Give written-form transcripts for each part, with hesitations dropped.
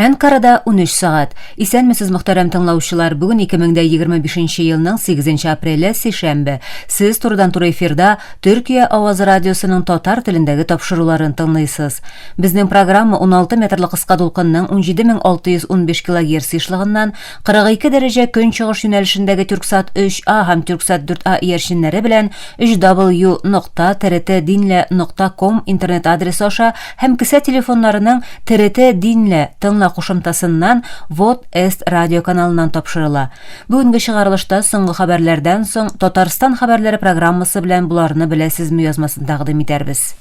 Әнкарада 13 сәгать. Исәнмесез, мөхтәрәм тыңлаучылар. Бүген 2025 елның 8 апреле, сишәмбе. Сез турыдан-туры эфирда Төркия авазы радиосының татар телендәге тапшыруларын тыңлыйсыз. Безнең программа 16 метрлы кыска дулкынның 17615 килогерц ешлыгыннан 42 дәрәҗә көнчыгыш юнәлешендәге Тюрксат 3А һәм Тюрксат 4А иярченнәре белән 3w.trtdinle.com интернет адресы аша һәм кесә телефоннарының ТРТ Динлә, тыңла кушымтасыннан Вот Эст радио каналыннан тапшырыла. Бүгенге чыгарылышта соңгы хәбәрләрдән соң Татарстан хәбәрләре программасы белән боларны беләсезме язмасын тәкъдим итәрбез.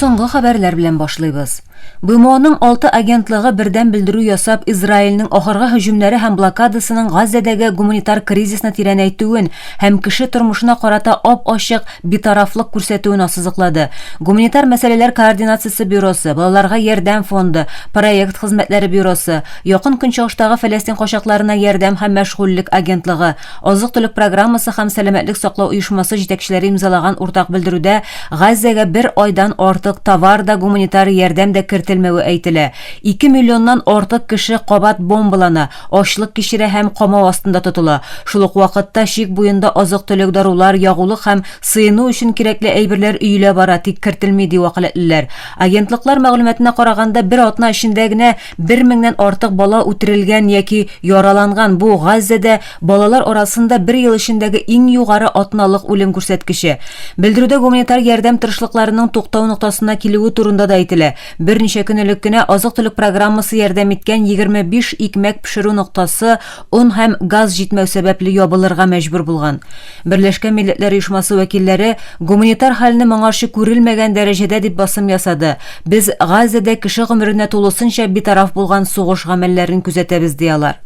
Соңгы хәбәрләр белән башлыйбыз. БМОның алты агентлыгы бердәм белдерү ясап, Израильнең ахыргы һөҗүмнәре һәм блокадасының Газзәдәге гуманитар кризисны тирәнәйтүен һәм кеше тормышына карата ап-ачык битарафлык күрсәтүен ассызыклады. Гуманитар мәсьәләләр координациясе бюросы, Балаларга ярдәм фонды, Проект хезмәтләре бюросы, Якын Көнчыгыштагы фәләстин качакларына ярдәм һәм мәшгульлек агентлыгы, Азык-төлек программасы һәм Сәламәтлек саклау оешмасы җитәкчеләре имзалаган уртак белдерүдә Газзәгә бер айдан артык товар да, гуманитар ярдәм дә кертелмәве әйтелә. Ике миллионнан артык кеше кабат бомбалана, ачлык кичерә һәм камау астында тотыла. Шул ук вакытта чик буенда азык-төлек, дарулар, ягулык һәм сыену өчен кирәкле әйберләр өелә бара, тик кертелми, ди вәкаләтлеләр. Агентлыклар мәгълүматына караганда, бер атна эчендә генә Бер меңнән артык бала үтерелгән яки яраланган, бу Газзәдә балалар арасында бер ел эчендәге иң югары атналык үлем күрсәткече. Белдерүдә гуманитар ярдәм тырышлыкларының туктау ноктасына килүе турында да әйтелә. Берничә көн элек кенә азык-төлек программасы ярдәм иткән 25 икмәк пешерү ноктасы он һәм газ җитмәү сәбәпле ябылырга мәҗбүр булган. Берләшкән Милләтләр Оешмасы вәкилләре гуманитар хәлне моңарчы күрелмәгән дәрәҗәдә дип басым ясады. Без Газзәдә кеше гомеренә тулысынча битараф булган сугыш гамәлләрен күзәтәбез, ди алар.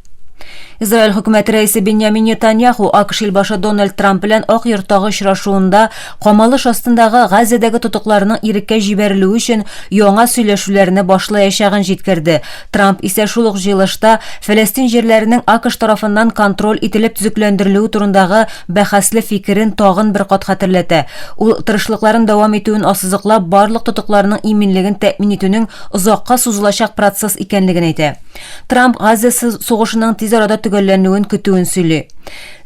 Израиль хөкүмәте рәисе Беньямин Нетаньяху АКШ илбашы Дональд Трамп белән Ак йорттагы очрашуында камалыш астындагы Газзәдәге тотыкларның иреккә җибәрелүе өчен яңа сөйләшүләрне башлаячагын җиткерде. Трамп исә шул ук җыелышта Фәләстин җирләренең АКШ тарафыннан контроль ителеп төзекләндерелүе турындагы бәхәсле фикерен тагын бер кат хәтерләтә. Ул тырышлыкларын дәвам итүен ассызыклап, барлык тотыкларның иминлеген тәэмин итүнең озакка сузылачак процесс икәнлеген әйтә. Трамп Газа сугышының тиз арада төгәлләнүен көтүен сөйли.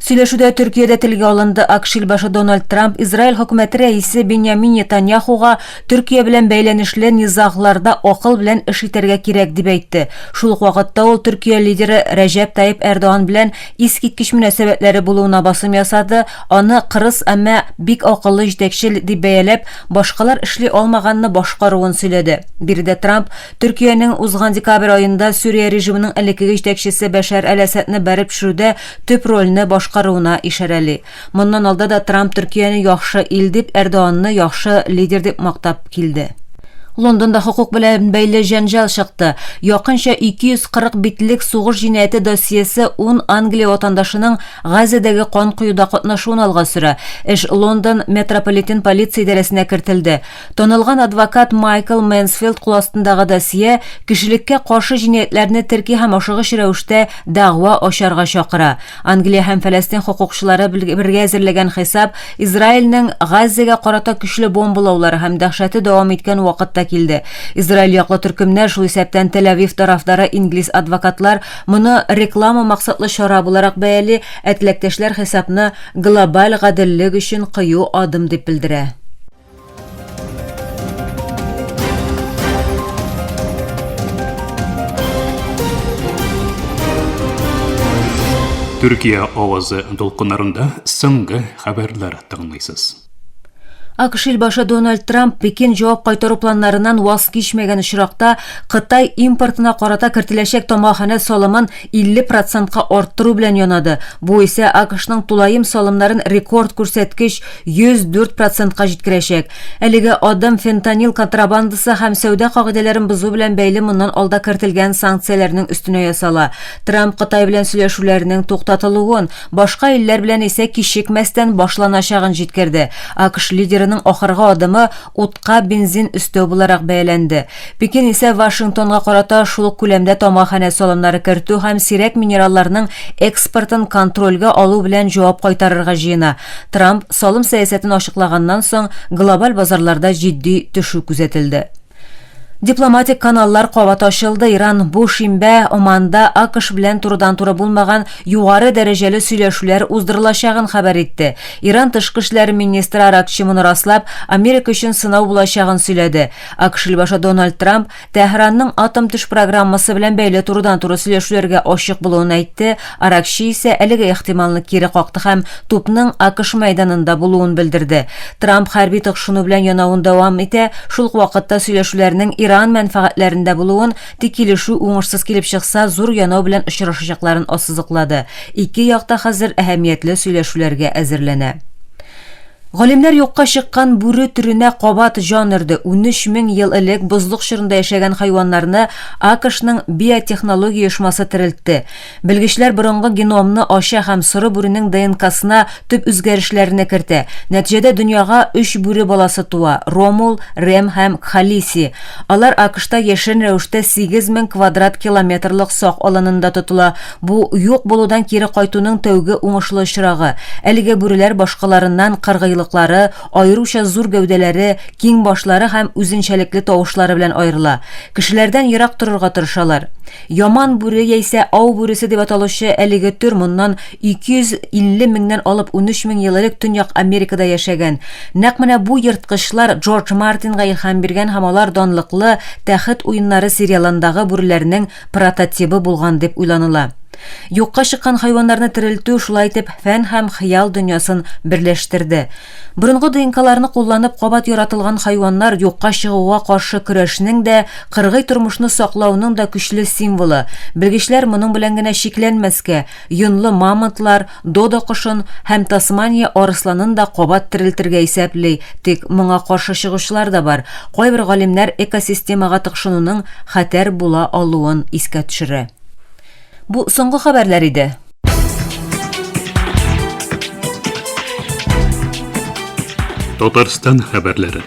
Сөйләшүдә Төркия дә телгә алынды. АКШ илбашы Дональд Трамп Израиль хөкүмәте рәисе Беньямин Нетаньяхуга Төркия белән бәйләнешле низагларда акыл белән эш итәргә кирәк дип әйтте. Шул ук вакытта ул Төркия лидеры Рәҗәп Тайип Эрдоган белән искиткеч мөнәсәбәтләре булуына басым ясады, аны кырыс, әмма бик акыллы җитәкче дип бәяләп, башкалар эшли алмаганны башкаруын сөйләде. Биредә Трамп Төркиянең узган декабрь аенда Сүрия режимының элеккеге җитәкчесе Бәшәр әл-Әсәдне бәреп төшерүдә төп рольне башкаруына ишарәли. Моннан алда да Трамп Төркияне яхшы ил дип, Эрдоганны яхшы лидер дип мактап килде. Лондонда хокук белән бәйле җәнҗал чыкты. Якынча 240 битлек сугыш җинаяте досьесы 10 Англия ватандашының Газәдәге кан коюда катнашуын алга сөрә. Эш Лондон метрополитен полиция идарәсенә кертелде. Танылган адвокат Майкл Мэнсфилд кул астындагы досье кешелеккә каршы җинаятьләрне терки һәм ашыгыч рәвештә дәгъва ачарга чакыра. Англия һәм Фәләстин хокукчылары бергә әзерләгән хисап Израильнең Газзәгә карата көчле бомбалаулары һәм дәһшәте дәвам иткән вакытта килде. Израиль яклы төркемнәр, шул исәптән Тель-Авив тарафдары инглиз адвокатлар, моны реклама максатлы чара буларак бәяли, ә теләктәшләр хисапны глобаль гаделлек өчен кыю адым дип белдерә. Төркия авазы дулкыннарында соңгы хәбәрләр тыңлыйсыз. АКШ илбашы Дональд Трамп Пекин җавап кайтару планнарыннан ваз кичмәгән очракта Кытай импортына карата кертеләчәк тамгаханә салымын 50 процентка арттыру белән янады. Бу исә АКШның тулаем салымнарын рекорд күрсәткеч 104 процентка җиткерәчәк. Әлеге адым фентанил контрабандасы һәм сәүдә кагыйдәләрен бозу белән бәйле моннан алда кертелгән санкцияләрнең өстенә ясала. Трамп Кытай белән сөйләшүләрнең туктатылуын, башка илләр белән исә кичекмәстән башланачагын җиткерде. АКШ лидеры лидерының ахыргы адымы утка бензин өстәү буларак бәяләнде. Пекин исә Вашингтонга карата шул ук күләмдә тамгаханә салымнары кертү һәм сирәк минералларның экспортын контрольгә алу белән җавап кайтарырга җыена. Трамп салым сәясәтен ачыклаганнан соң глобаль базарларда җитди төшү күзәтелде. Дипломатик каналлар кабат ачылды. Иран бу шимбә Оманда АКШ белән турыдан-туры булмаган югары дәрәҗәле сөйләшүләр уздырылачагын хәбәр итте. Иран тышкы эшләр министры Аракчи моны раслап, Америка өчен сынау булачагын сөйләде. АКШ илбашы Дональд Трамп Тәһранның атом-төш программасы белән бәйле турыдан-туры сөйләшүләргә ачык булуын әйтте, Аракчи исә әлеге ихтималны кире какты һәм тупның АКШ мәйданында булуын белдерде. Трамп хәрби тыкшыну белән янавын дәвам итә, шул ук вакытта сөйләшүләрнең Иран мәнфәгатьләрендә булуын, тик килешү уңышсыз килеп чыкса, зур янау белән очрашачакларын ассызыклады. Ике як та хәзер әһәмиятле сөйләшүләргә әзерләнә. Галимнәр юкка чыккан бүре төренә кабат җан өрде. 13 мең ел элек бозлык чорында яшәгән хайваннарны АКШның биотехнология оешмасы терелтте. Белгечләр борынгы геномны ача һәм соры бүренең ДНКсына төп үзгәрешләрне кертә. Нәтиҗәдә дөньяга өч бүре баласы туа, Ромул, Рем һәм Кхалиси. Алар АКШта яшерен рәвештә 8000 квадрат километрлык сак аланында тотыла. Бу, юк булудан кире кайтуның тәүге уңышлы очрагы. Әлеге бүреләр башкаларыннан кыргыйлыклары, аеруча зур гәүдәләре, киң башлары һәм үзенчәлекле тавышлары белән аерыла. Кешеләрдән ерак торырга тырышалар. Яман бүре яисә ау бүресе дип аталучы әлеге төр моннан 250 меңнән алып 13 мең ел элек Төньяк Америкада яшәгән. Нәкъ менә бу ерткычлар Джордж Мартинга илһам биргән һәм алар данлыклы Тәхет уеннары сериалындагы бүреләрнең прототибы булган дип уйланыла. Юкка чыккан хайваннарны терелтү шулай итеп фән һәм хыял дөньясын берләштерде. Борынгы ДНКларны кулланып кабат яратылган хайваннар юкка чыгуга каршы көрәшнең дә, кыргый тормышны саклауның да көчле символы. Белгечләр моның белән генә чикләнмәскә, йонлы мамонтлар, додо кошын һәм Тасмания арысланын да кабат терелтергә исәпли, тик моңа каршы чыгучылар да бар. Кайбер галимнәр экосистемага тыкшынуның хәтәр була алуын искә төшерә. Бу соңгы хәбәрләр иде. Татарстан хәбәрләре.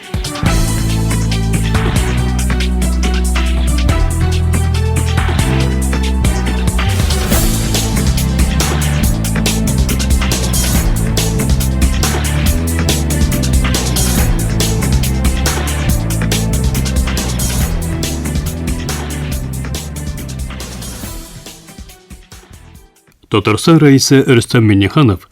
Татарстан Рәисе Рөстәм Миңнеханов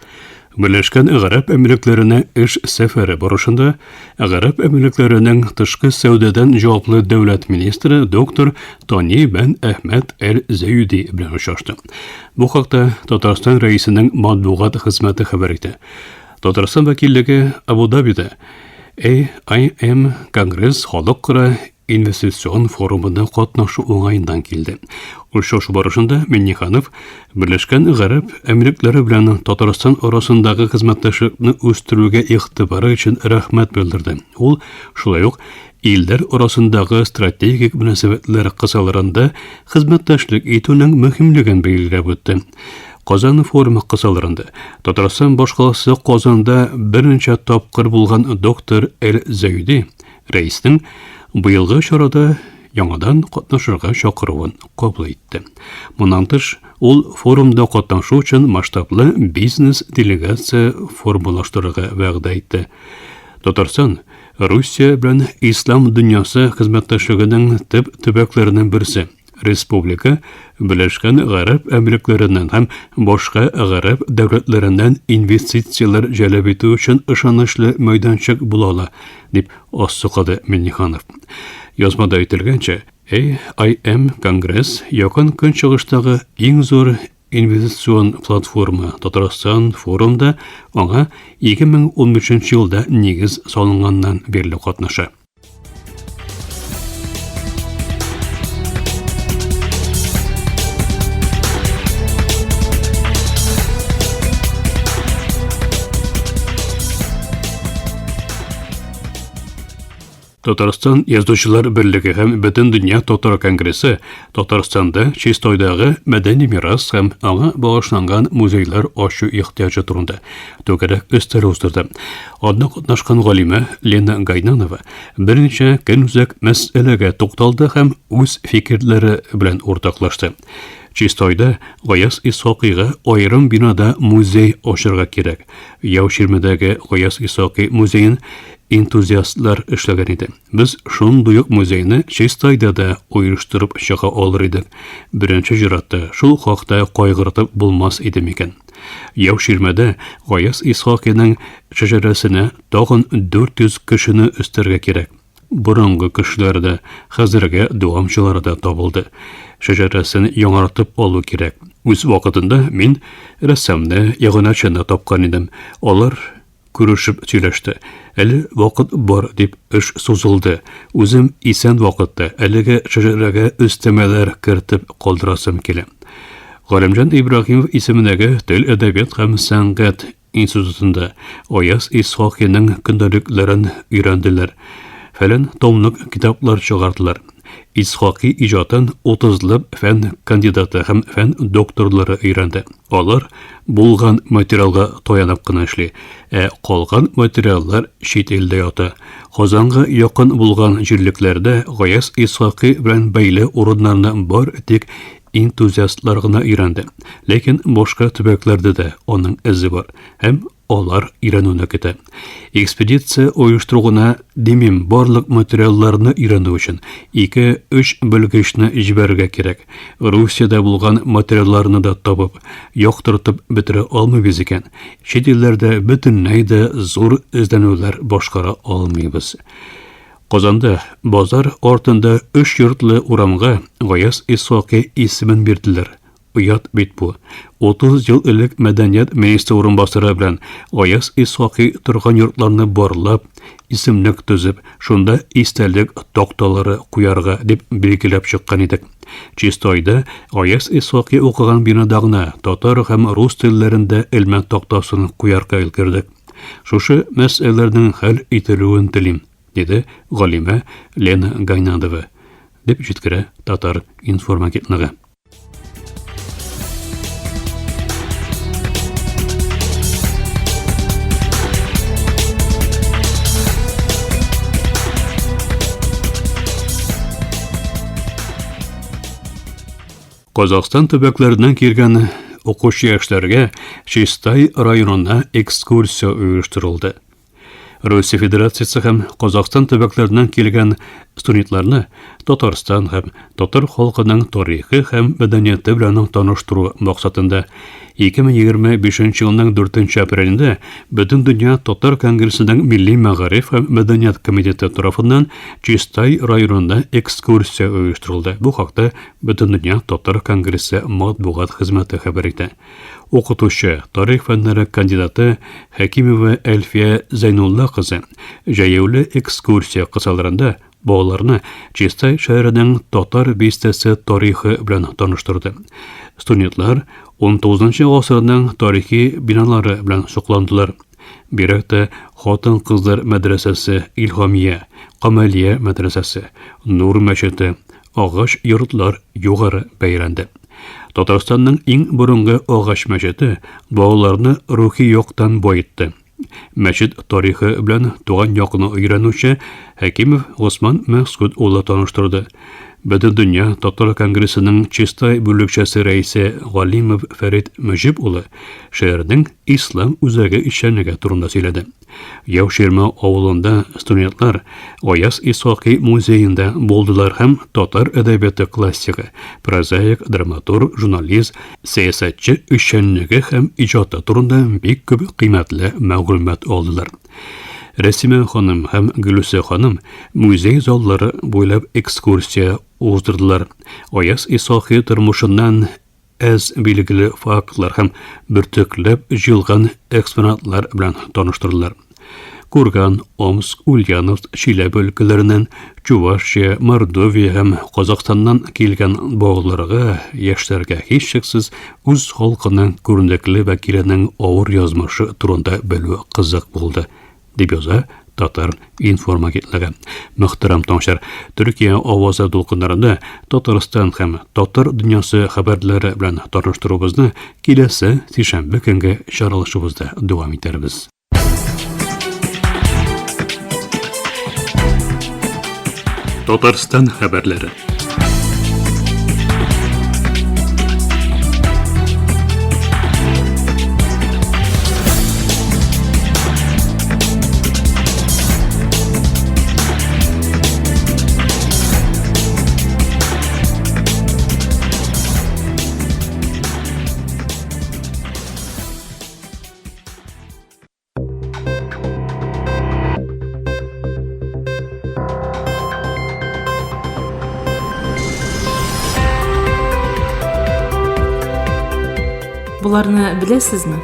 Берләшкән Гарәп Әмирлекләренә эш сәфәре барышында Гарәп Әмирлекләренең тышкы сәүдәдән җаваплы дәүләт министры доктор Тони бән Әхмәд Әл-Зәюди белән очрашты. Бу хакта Татарстан Рәисенең матбугат хезмәте хәбәр итә. Татарстан вәкиллеге Абу-Дабида AIM Конгресс халыкара инвестицион форумында катнашу уңаеннан килде. Очрашу барышында Миңнеханов Берләшкән Гарәп Әмирлекләре белән Татарстан арасындагы хезмәттәшлекне үстерүгә игътибары өчен рәхмәт белдерде. Ул шулай ук илләр арасындагы стратегик мөнәсәбәтләр кысаларында хезмәттәшлек итүнең мөһимлеген билгеләп үтте. Казан форумы кысаларында Татарстан башкаласы Казанда берничә тапкыр булган доктор Эль-Зәйди Рәиснең быелгы чарада яңадан катнашырга чакыруын кабул итте. Моннан тыш, ул форумда катнашу өчен масштаблы бизнес-делегация формалаштырырга вәгъдә итте. Татарстан Русия белән ислам дөньясы хезмәттәшлегенең төп төбәкләренең берсе. Республика Берләшкән Гарәп Әмирлекләреннән һәм башка гарәп дәүләтләреннән инвестицияләр җәлеп итү өчен ышанычлы мәйданчык була ала, дип ассызыклады Миңнеханов. Язмада әйтелгәнчә, AIM Конгресс Якын Көнчыгыштагы иң зур инвестицион платформа Татарстан форумда аңа 2013 елда нигез салынганнан бирле катнаша. Татарстан Язучылар берлеге һәм Бөтендөнья татар конгрессы Татарстанда Чистайдагы мәдәни мирас һәм аңа багышланган музейлар ачу ихтыяҗы турында түгәрәк өстәл уздырды. Анда катнашкан галимә Лена Гайнанова берничә көнүзәк мәсьәләгә тукталды һәм үз фикерләре белән уртаклашты. Чистайда Гаяз Исхакыйга аерым бинада музей ачырга кирәк. Яуширмәдәге Гаяз Исхакый музеен энтузиастлар эшләгән иде. Без шундый ук музейны Чистайда да оештырып чыга алыр идек. Беренче чиратта шул хакта кайгыртып булмас иде микән? Яуширмәдә Гаяз Исхакыйның шәҗәрәсенә тагын 400 кешене өстәргә кирәк. Борынгы кешеләр дә, хәзерге дәвамчылары да табылды. Шәҗәрәсен яңартып алу кирәк. Үз вакытында мин рәссамны, иганәчене тапкан идем. Алар күрешеп сөйләште. Әле вакыт бар, дип эш сузылды. Үзем исән вакытта әлеге шәҗәрәгә өстәмәләр кертеп калдырасым килә. Галимҗан Ибраһимов исемендәге тел, әдәбият һәм сәнгать институтында Аяз Исхакыйның көндәлекләрен өйрәнделәр. Фәлән томлык китаплар чыгардылар. Исхакый иҗатын утызлап фән кандидаты һәм фән докторлары өйрәнде. Алар булган материалга таянып кына эшли, ә калган материаллар чит илдә ята. Казанга якын булган җирлекләрдә Гаяз Исхакый белән бәйле урыннарны бар тик энтузиастлар гына өйрәнде. Ләкин башка төбәкләрдә дә аның эзе бар һәм алар өйрәнүне көтә. Экспедиция оештыру гына димим, барлык материалларны өйрәнү өчен 2-3 белгечне җибәрергә кирәк. Русиядә булган материалларны да табып, яктыртып бетерә алмыйбыз икән, чит илләрдә бөтенләй дә зур эзләнүләр башкара алмыйбыз. Казанда базар артында өч йортлы урамга Гаяз Исхакый исемен бирделәр. Оят бит бу. 30 ел элек мәдәният министры урынбасары белән Гаяз Исхакый торган йортларны барлап, исемлек төзеп, шунда истәлек такталары куярга дип билгеләп чыккан идек. Чистайда Гаяз Исхакый укыган бинада гына татар һәм рус телләрендә элмә тактасын куярга өлгердек. Шушы мәсьәләләрнең хәл ителүен телим, диде галимә Лена Гайнадова, дип җиткерә Татар-информ агентлыгы. Казахстан төбәкләреннән килгән укучы яшьләргә Чистай районына экскурсия оештырылды. Россия Федерациясе һәм Казахстан төбәкләреннән килгән студентларны Татарстан һәм татар халкының тарихы һәм мәдәнияте белән таныштыру максатында 2025 елның 4 апрелендә Бөтендөнья татар конгрессының Милли мәгариф һәм мәдәният комитеты тарафыннан Чистай районында экскурсия оештырылды. Бу хакта Бөтендөнья татар конгрессы матбугат хезмәте хәбәр итә. Укытучы, тарих фәннәре кандидаты Хәкимова Әлфия Зәйнулла кызы җәяүле экскурсия кысаларында балаларны Чистай шәһәренең татар бистәсе тарихы белән таныштырды. Студентлар 19 гасырның тарихи биналары белән сокландылар. Бигрәк тә хатын-кызлар мәдрәсәсе Илһамия, Камалия мәдрәсәсе, Нур мәчете, агач йортлар югары бәяләнде. Татарстанның иң борынгы агач мәчете балаларны рухи яктан баетты. Мәчет тарихы белән туган якны өйрәнүче Хәкимов Госман Мәкъсүд улы таныштырды. Бөтендөнья татар конгрессының Чистай бүлекчәсе рәисе Галимов Фәрит Мөҗип улы шәһәрнең ислам үзәге эшчәнлеге турында сөйләде. Яуширмә авылында студентлар Аяз Исхакый музеенда булдылар һәм татар әдәбияты классигы, прозаик, драматург, журналист, сәясәтче эшчәнлеге һәм иҗаты турында бик күп кыйммәтле мәгълүмат алдылар. Рәсимә ханым һәм Гөлүсә ханым музей заллары буйлап экскурсия уздырдылар. Аяз Исхакый тормышыннан әз билгеле фактлар һәм бөртекләп җыелган экспонатлар белән таныштырдылар. Курган, Омск, Ульяновск, Чиләбе өлкәләреннән, Чувашия, Мордовия һәм Казахстаннан килгән балаларга, яшьләргә һичшиксез үз халкының күренекле вәкиленең авыр язмышы турында белү кызык булды, дип яза. Татар информ агентлыгы. Мөхтәрәм тыңлаучылар, Төркия авазы дулкыннарында Татарстан һәм татар дөньясы хәбәрләре белән таныштыруыбызны киләсе сишәмбе көнге чыгарылышыбызда дәвам итәрбез. Татарстан хәбәрләре. Боларны беләсезме?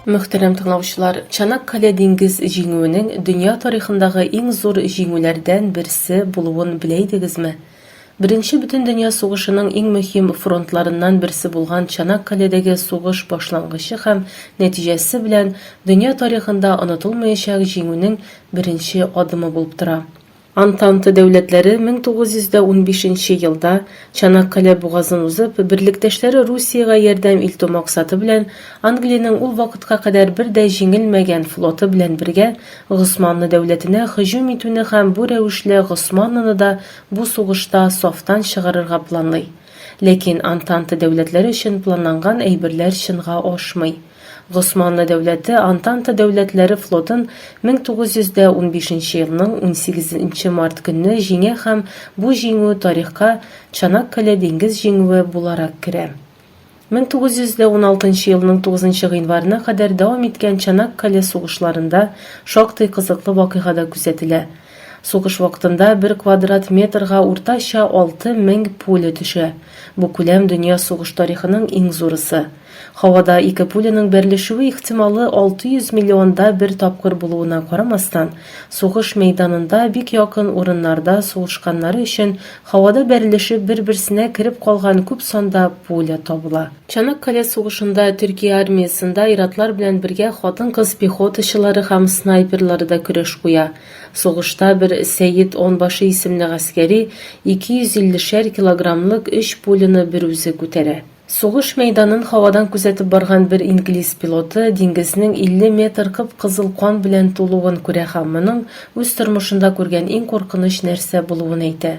Мөхтәрәм тыңлаучылар, Чанаккале диңгез җиңүенең дөнья тарихындагы иң зур җиңүләрдән берсе булуын белә идегезме? Беренче бөтендөнья сугышының иң мөһим фронтларыннан берсе булган Чанаккаледәге сугыш башлангычы һәм нәтиҗәсе белән дөнья тарихында онытылмаячак җиңүнең беренче адымы булып тора. Антанта дәүләтләре 1915 нче елда Чанаккале бугазын узып, берлектәшләре Русиягә ярдәм илтү максаты белән Англиянең ул вакытка кадәр бер дә җиңелмәгән флоты белән бергә Госманлы дәүләтенә һөҗүм итүне һәм бу рәвешле Госманлыны да бу сугышта сафтан чыгарырга планлый. Ләкин Антанта дәүләтләре өчен планланган әйберләр чынга ашмый. Госманлы дәүләте Антанта дәүләтләре флотын 1915 нче елның 18 нче март көнне җиңә һәм бу җиңү тарихка Чанаккале диңгез җиңүе буларак керә. 1916 нчы елның 9 нчы гыйнварына кадәр дәвам иткән Чанаккале сугышларында шактый кызыклы вакыйга да күзәтелә. Сугыш вакытында бер квадрат метрга уртача 6000 пуля төшә. Бу күләм дөнья сугыш тарихының иң зурысы. Һавада ике пуляның бәрелешүе ихтималы 600 миллионда бер тапкыр булуына карамастан, сугыш мәйданында бик якын урыннарда сугышканнары өчен һавада бәрелешеп бер-берсенә кереп калган күп санда пуля табыла. Чанаккале сугышында Төркия армиясендә ир-атлар белән бергә хатын-кыз пехотачылары һәм снайперлары да көрәш куя. Сугышта бер Сәет Онбашы исемле гаскәри 250 шәр килограммлык өч пуляны берүзе күтәрә. Сугыш мәйданын һавадан күзәтеп барган бер инглиз пилоты диңгезнең 50 метр кып-кызыл кан белән тулуын күрә һәм моның үз тормышында күргән иң куркыныч нәрсә булуын әйтә.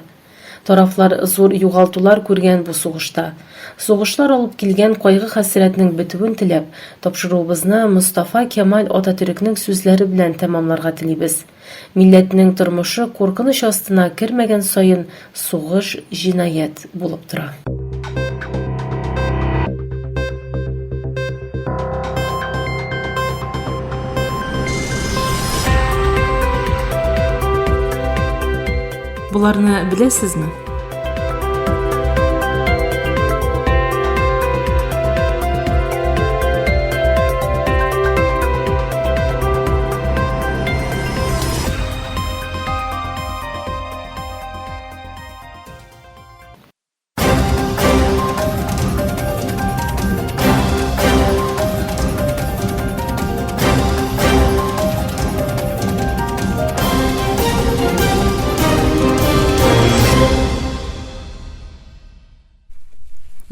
Тарафлар зур югалтулар күргән бу сугышта. Сугышлар алып килгән кайгы-хәсрәтнең бетүен теләп, тапшыруыбызны Мостафа Кемаль Ататөрекнең сүзләре белән тәмамларга телибез. Милләтнең тормышы куркыныч астына кермәгән саен сугыш җинаять булып тора. Боларны беләсезме?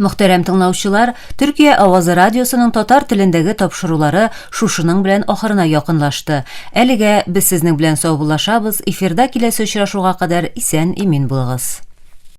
Мөхтәрәм тыңлаучылар, Төркия авазы радиосының татар телендәге тапшырулары шушының белән ахырына якынлашты. Әлегә без сезнең белән саубуллашабыз. Эфирда киләсе очрашуга кадәр исән-имин булыгыз.